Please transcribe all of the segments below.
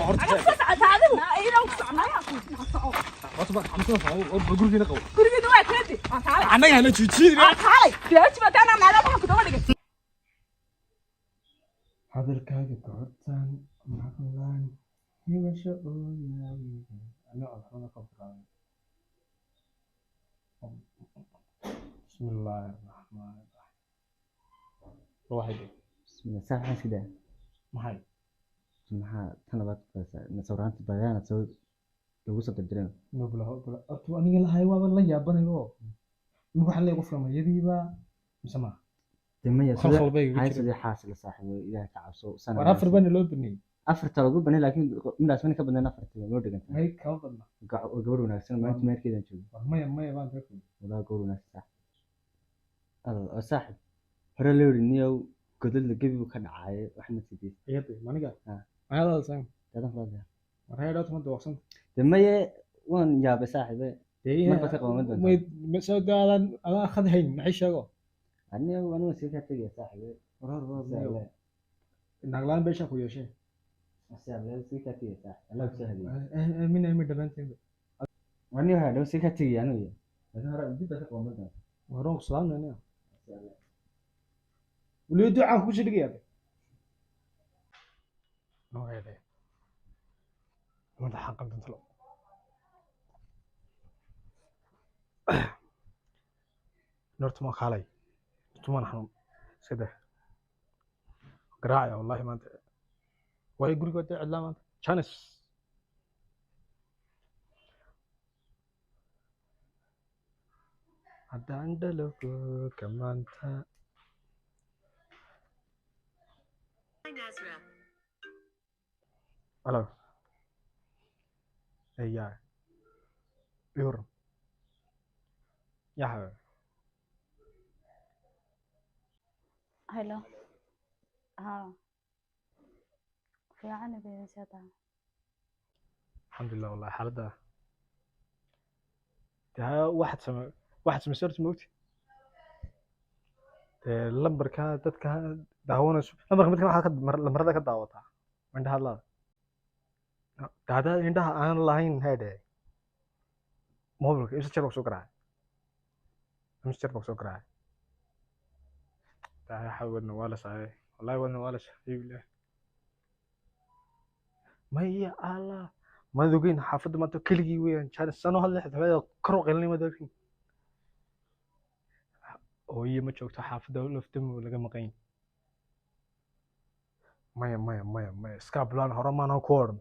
Horta Aga ku socotaa adigu? Iidan ku soconaya ku soco. Horta ba xamsan oo gurigeena qabo. Gurigeena waa keedi. Waa kaalay. Annaga hala jiijiidin. Waa kaalay. Bilaaji baa taana naaga waxaan ku daba dhigay. Hadalkaaga goortaan maqlaan hibasho ooyaay ana codxuna ka qaadan. Bismillaahi raxmaani raxiim. Waxay Bismillah, sax maxaa iska daa? Maxay? Maxaa tan labaad sawiraanta badana soo lagu soo dirdireen? No bula bula, horta aniga lahay waaba la yaabanayo. Imika waxaa leeyahay qofka mayadiiba mise maaha? Dee maya. Khalkhal bay igu Maxay jireen. Sidii xaas la saaxiibo, Ilaahay ka cabso sana. War afar baana loo baneeyey. Afarta lagu banay, laakiin midhaas mana ka badnayn afarta loo dhiganta. May, kama badna. Gabadh wanaagsan maalinta meherkeedan joogo. War maya, maya baan ka kulmay. Walaa gabadh wanaagsan saaxib. Oo saaxib, hore loo yidhi niyow godadla gebi buu ka dhacay waxna sidiis. Iyada maniga. Ah. Mayadaada saan. Dadan fadhiya. War hay dhawta ma dawaqsan. Dee maye, waan yaabay saaxibe. Dee Mar baad ka qaban doontaa. May soo daadan adaan khad hayn maxay sheego. Anigu sii kaa tegaya saaxibe. War hor hor. Saaxibe. Naglaan beesha ku yeeshee. Saaxibe, sii kaa tegaya saaxib, Allah ku soo hadeeyo. Aamin aamin dhammaantiin. Wani waxaa dhow sii kaa tegaya anigu, laakiin hore dib baad ka qaban doontaa. Waroon ku salaamnayna. Weliba ducaan kugu sii dhigaya. Noogeede. Madaxa qaldan talo. Nortuma kaalay. Tuman xanuun. Iska daa. Garaacaya wallahi maanta. Waayo guriga waa cidlaa maanta. Janis. Haddaan dhalogo kamaanta. Hello. Hey, yeah. Yur. Ya habibi. Hello. Haa. Fiican bay tahay. Alxamdulilah wallahi xaaladda. Dee waxaad samaysay horta maogti? Dee lambarka dadka daawanayso, lambarka midka waxaad ka lambarada ka daawataa indhaha laada. Dee haddaad indhaha aan lahayn heedhe mobilka imse jeer baa kusoo garaacay? Imse jeer baa kusoo garaacay? Dee waxa wadna waa la saaray wallahi, wadna waa la saaray. Maya Allah, maad ogeyn xaafadda maanta keligii weeyaan jaanis sano hadle xidhmada kor u qaylinay, maad ogeyn. Hooyo ma joogto xaafadda, laftamo laga maqan yahay. Maya maya maya maya, iska ablaan hore maana ku odhan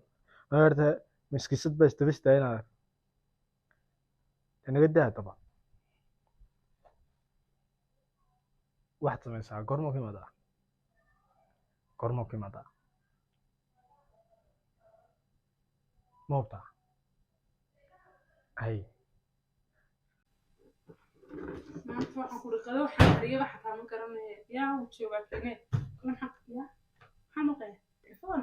horta miskiisad baa isdaba istaaginaada. Naga daa daba. Waxaad samaysaa, goorma ku imaadaa? Goorma ku imaadaa? Ma hubtaa hay? Maanta waxaan ku dhiqada, waxaan kariyaba xataa ma garanayo. Yaa uu joogaa kene kale? Maxaan yaa maxaa maqaya telefoon?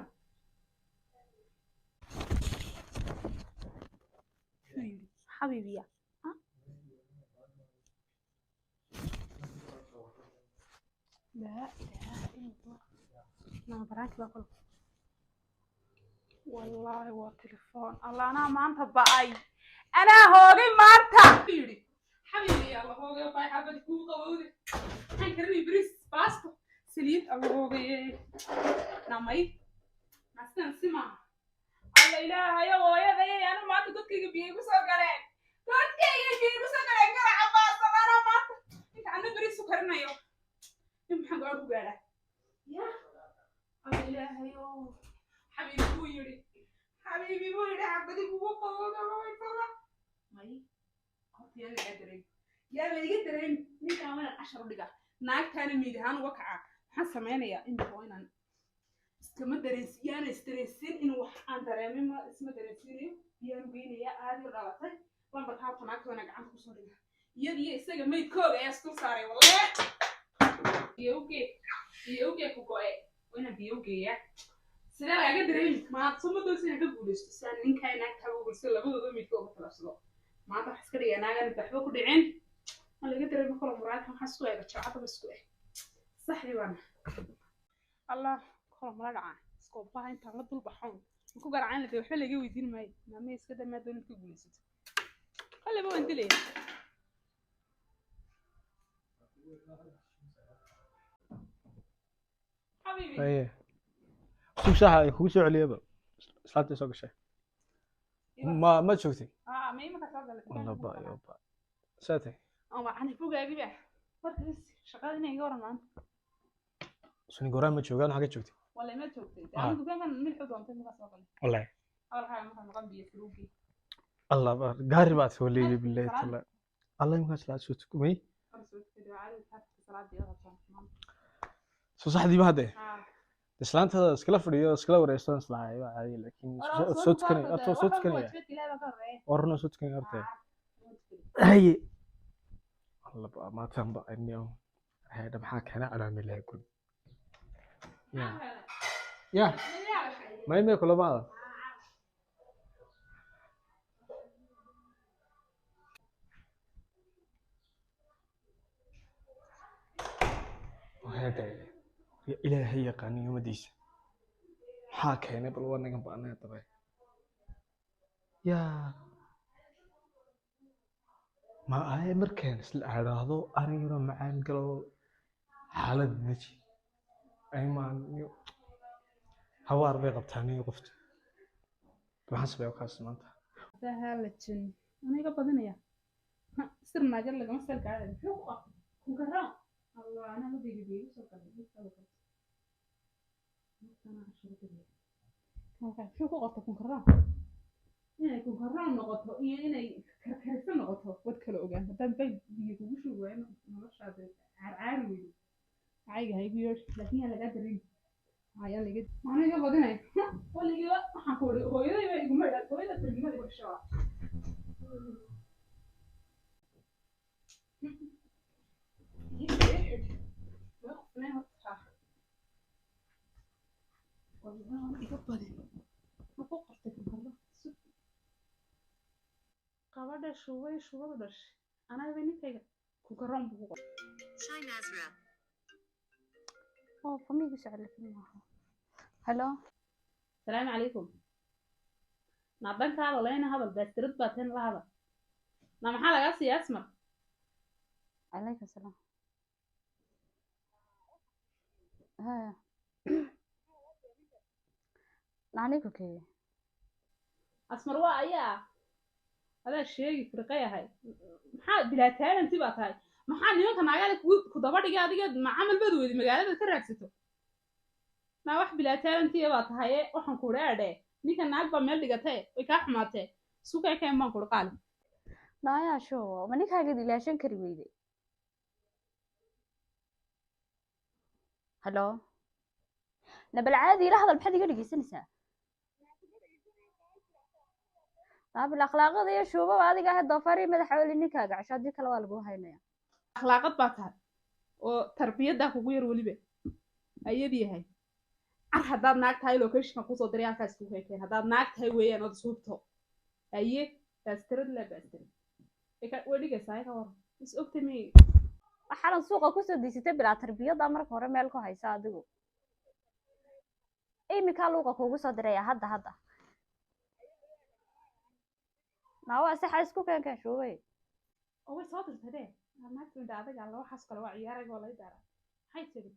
Muxuu yidhi? Xabiibiya. Laa ilaaha illa Allah. Naa baraanki baa kula. Wallaahi waa telefoon. Allah, anaa maanta ba'ay, anaa hoogay maanta. Yidhi xabiibi, alla hoogay bay xabad kuu qabowde. Maxaan karinay? Bariis, baasto, saliid. Alla hoogaye namay nasidan si maaha. Alla ilaahayo hooyaday, anu maanta godkayga biyo igu soo galeen, godkayga biyo igu soo galeen. Garaca baasto anaa maanta inta ana bariis u karinayo in maxaan go-aan ku gaadhaa? Ya alla ilaahayo, xabiibi buu yidhi, xabiibi buu yidhi xabadi kugu qabowda mawaysada. May, horta yaa laga dareemi, yaa layga dareemi. Ninkaan waa inaan cashar u dhigaa, naagtaana miid ahaan uga kacaa. Maxaan samaynayaa imika? Waa inaan iskama dareens, yaana isdareensin in wax aan dareemin. Ma isma dareensiinayo. Biyaan geynayaa aadi dhalatay lambarka. Horta naagta waa inaan gacanta kusoo dhigaa. Iyada iyo isaga maydkooga ayaa isdul saaray walle. Biyo ugee, biyo ugee ku go'e. Waa inaan biyo ugeeyaa. Sidee laaga dareemi maanta? Soo ma doonaysa inaan ka guulaysto si aan ninkaa naagtaa ugu guulaysto, labadooda midka uga talabsado? Maanta waxaa iska dhigaa naagan inta waxba ku dhicin. Ma laga dareemi karo muraadka. Maxaa isku eega? Jacadaba isku eh saxdii baana. Allah, kolo mala dhacaa iskoobaha intaan la dul baxoon. Ku garaacaan lahayd, waxba laga weydiin maayo. Maamay iska daa maad doonid ka guulaysato. Qalaba waan dilaya. Xabiibi. Haye, sug, shaaxa ay kugu soo celiyaba, islaantii soo gashay. Ma joogtay? Aa, ma imika soo galay. Walla ba yo ba saatay. Oo waa canafogaagiba ba. Markaas shaqada inay iga waran maanta. Suni goraan ma joogaan, xagga joogtay? Walla ima joogtay. Ah. Anigu dukaankan milix u doontay markaa soo galay. Wallahi. Hadalkaaga markaa maqan biyo saluugii. Allah ba gaari baad soo leeyay, billahi Salaad. taala Allah imkaa salaad soo tukumay. Hor soo tukaday, waa caadi taabta salaadii iga qabtaan maanta. Soo saxdii ba hadde. Haa. Islaantada iskala fadhiyo, iskala wareystan, islahay waa caadi, laakiin soo tukanay horta, soo tukanaya. Warna soo tukanaya horta. Haye, Allah ba maatan ba aniyo hayda, maxaa keena calaami lahay kun ya ya may kulamaada. Waxay ya Ilaahay yaqaaniyo umadiisa maxaa keenay, bal waa nagan ba'naa dabe yaa ma ahay markaan isla idhaahdo aniguna macaan galo xaalad deji aymaan hawaar bay qabtaa niyo qofta, maxaan sameeyaa kaas maanta? Halajin aniga badinaya sir naajar lagama sal gaadhay, muxuu ku qabtay ku garaa Allah ana la diigi soo galay mid kale qabtay markaana cashiro geliya. Muxuu ku qabtay kun karaa inay kun karaa noqoto iyo inay karkariso noqoto wad kala ogaan. Haddaan bay biyo kugu shubi waayo noloshaada caarcaari weydo, cayga haygu yeesh, laakiin yaa lagaa dareemi ayaa laga macna iga badinaya weligiiba. Waxaan ku uri hooyaday baa iguma idhaa, hooyada tarjumada igu dhashay waa iga badin. Muxuu qabtay kun karaa qabadha shubay shubada dhashay anagaba ninkayga ku garoon buu ku qabtay. Oo famigu socod laakiin maaha. Hello. Salaamu calaykum. Naadankaada leyna hadal baastirad baa teen la hadal na maxaa lagaa siiya asmar? Calaykum salaam. Haya, anigu kee? Asmar waa ayaa adaa sheegi firqay ahay, maxaa bilaa taalanti baa tahay? Maxaa nimanka naagada ku daba dhigay adiga? Ma camal baad weyday magaalada ka raadsato? Naa wax bilaa taalantiya baa tahaye. Waxaan ku idhi ninka naag baa meel dhigatay, way kaa xumaatee, sukay keen baan kuhi qaali. Naayaa show, ma ninkaagad ilaashan kari weyday? Hello, nabal caadi ila hadal, maxaad iga dhegeysanaysaa? Naabil akhlaaqada iyo shuubaba adiga ahayd doofaar iyo madaxa oli ninkaaga casho, haddii kale waa lagu haynaya. Akhlaaqad baa tahay oo tarbiyaddaa kugu yar weliba ayad yahay. Car haddaad naag tahay locationka kusoo diray halkaas iskugu keen. Haddaad naag tahay weeyaan ood ishubto. Haye, baastirad la baastirad way dhigaysaa ka waran is ogtay may. Waxaanan suuqa kusoo deysatay bilaa tarbiyada marka hore meel ku haysa adigu. Iminkaa luuqa kuugu soo diraya hadda hadda. Naawa saxa isku keenkeen shuubay. Oo way soo dirtay dee naagta indha adag alla waxaas kale waa ciyaarayga oo laga daara. Maxay tiri?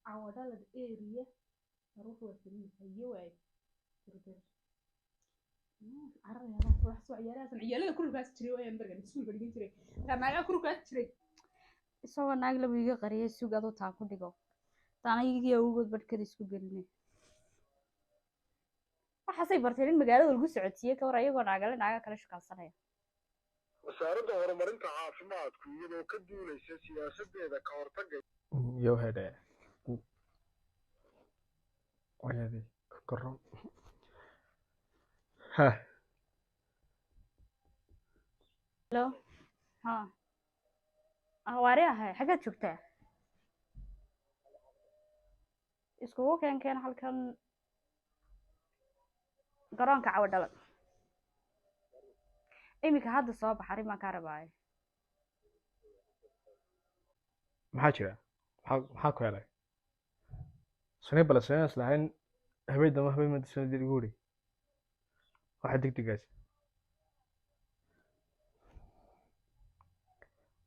Cawadhalad area ruuxu waa saliid. Haye waaye dirdir cararaya wax soo ciyaaraysan ciyaalada kurkaas jiray waayaan bargan iskuulka dhigan jiray taa naagaa kurkaas jiray. Isagoo naag lagu iga qariyay, sug aduu taan ku dhigo taana iyagii awgood barhkada isku gelinay. Waxaasay barteen in magaalada lagu socodsiiyey ka war ayagoo naagale naaga kale shukaansanaya. Wasaaradda horumarinta caafimaadku iyadoo ka duulaysa siyaasadeeda ka hortagga Yo hede hooyadii koro ha. Hello, ha, waari ahay, xaggaad joogtaa? Iskugu keenkeen halkan garoonka cawa dhalan iminka hadda soo bax, arrin baan kaa rabaaye. Maxaa jira? Maxaa ku helay sunay bale sunay is lahayn habeen dama habeen mada sunadii igu wuri. Waxa degdegaas.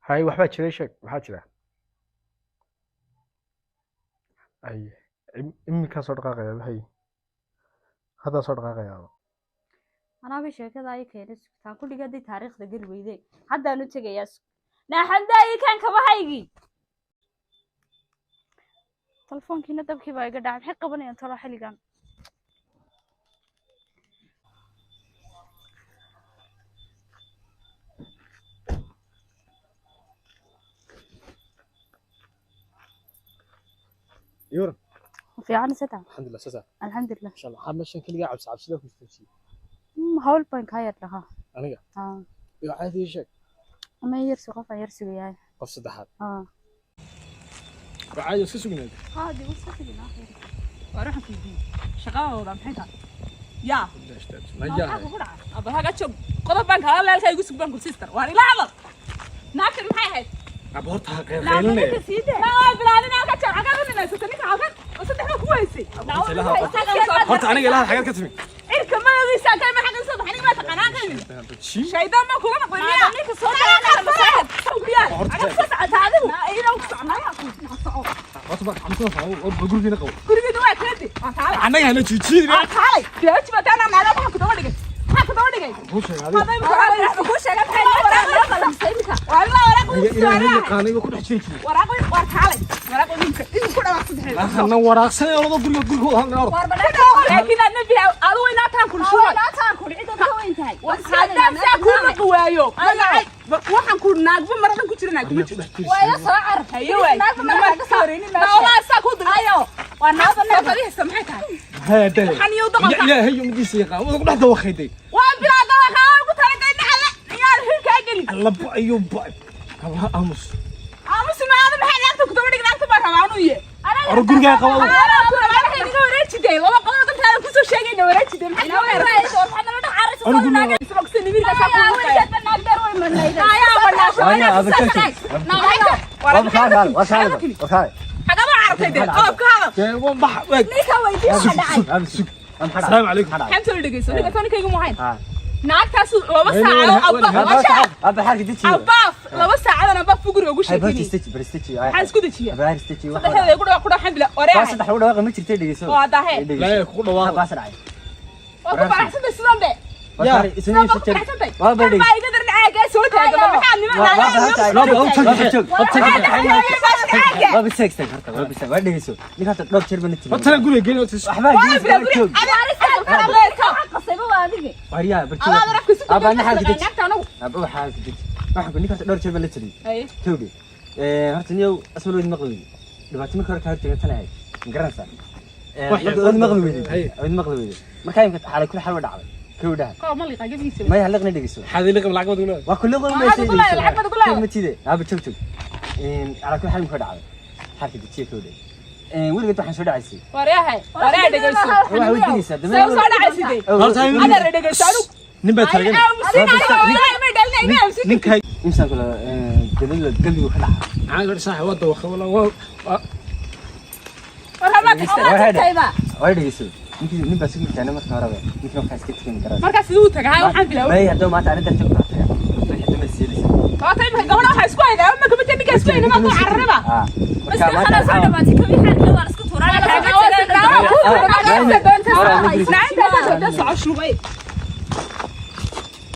Hay, waxbaa jiray, sheeg, maxaa jira? Ay, iminkaa soo dhaqaaqayaa, hay, haddaa soo dhaqaaqayaa. Anaaba sheekada ay keenay sugtaan ku dhiga haddii taariikhda geli weyde, haddaan u tegayaa. Sug naaxamdaayi kan kabahaygii, telefoonkiina dabkii baa iga dhacay. Maxay qabanayaan talo xilligan? Yuran. Fiican sata. Alxamdulilah, sasa. Alxamdulilah. Insha Allah waxaa meeshan keligaa cabsi cabsida ku istaajiyey. Hawl baan kaa yar dhahaa. Aniga? Haa. Iyo caadi sheeg. Ama yarsi, qof aan yar sugayahay. Qof saddexaad? Haa. Waa caadi, iska sugnayd. Haa, dib u sugina. Waar waxaan ku weydiiyey, shaqadooda maxay tahay yaa? Najaha. Maxaa kugu dhacay? Abba haga joog, qodob baan kaala leelkaa, igu sug baan ku sister. Waar ila hadal, naagtan maxay ahayd? Aba horta ha qeylqeylinaya. Waa bilaadin halka joog, xaggaad u dhinaysatay ninka halkan oo saddex baa ku haysay. Horta aniga ilaha, xagaad ka timi? Cirka madowgiisa ka ima, xaggan soo baxay, aniga maa taqaanaan ka imid. Shaydaan baan kula noqday miya? Ninka soo Horta baa xamsada oo gurigiina qabo. Gurigeeda waa keedi, waan kaalay. Annaga hana jiijiidin. Waan kaalay, bilaaji baa taana naada, waxaan ku daba dhigay, maxaa ku daba dhigay? Kuu sheegay adiga. Hadday imika kuu sheegay, maxay waraaq waa ilaa waraaq Aniga ilaahay yaqaanay ku dhex jiri jiray. Waraaq waar kaalay, waraaq idinka idinku dhawaaq saddexdeed. Hana waraaqsanay olada guriga gurigooda halna orod. Laakiin aad nabi adu weynaataan kul shubay. Haddaan saa kuu maqi waayo magacay, waxaan ku naagba maradan ku jira, naag kuma jirto. Haye waay, naolaa saa kuu diray waa naagba fadhihaysa, maxay tahay? Haadale. Waxaan iyo doqonka. Ilaahay umadiisa yaqaan wada ku dhex dawaqayday. Waa bilaa dawaqa ugu talagalay dhacda ciyaar hilkaa gelin. Alla ba-ayo ba hablaha, aamus. Aamusi maada, maxay naagta ku daba dhigay? Naagta baa rabaa anuu ye. Oro gurigaa qabo. Iga wareejiday laba qodob dantaada kusoo sheegayna, wareejiday maxay Oro gurigaa. Xagaba carabtay dee, qodobka hadal. Dee waan bax waag. Sug, asalaamu calaykum. Maxaan soo dhegeyso ninka tonikayga muhayn naagtaas laba saacadood abaaf, laba saacadan abaaf buu guriga ugu sheekeynayay. Maxaan isku dejiya saddexdeeda igu dhawaaq ku dhawaxan bila oreehay. Waa dahe. Laa kugu dhawaaqo. Waa ku faraxsantay sidan be, sidan baa ku faraxsantay. Kan baa iga daran caagaa soo taagan, maxaa niman Hortana guriga gelin horta. Horta niyow asmal weyd maqli weydi, dhibaato marka hore ka hortaagan tan ahayd, ma garanaysaa? Wad maqli weydi, wad maqli weydi. Marka imika xalay kula xal wa dhacday kow dhaha maya haliqna dhegeyso. Maxaad iliqam lacag baad ugu leedahay? Waa kulli qol. Lacag baad ku leedahay, lacag baad ku leedahay. Ma tide aba joog joog. Calaa kulli xal imika dhacday xalka dejiya kow dhaha, weligeed waxaan soo dhacaysay. Waryahay, waryaa, dhegeyso. Waxaa weydiinaysaa. See u soo dhacaysidee? Horta Adeer, dhegeyso anigu. Nin baa taagan. Ninkay. Imsaan kula gadadla gabigu ka dhaca. Maxaa gaadhi saaxib, waa dawaqay walaa waa Waa dhegeyso, ninkii nin baa sugi taana marka horeba, ninkii waxaa iska tegin garaa. Markaas siduu tagay waxaan bilaabay. May haddaba maanta arrintan tag ku taga wixii dambe siilaysa. Waata imika gabadha waxaa isku haydaa ma kamid ninka isku hayna ma ku cararaba. Marka maanta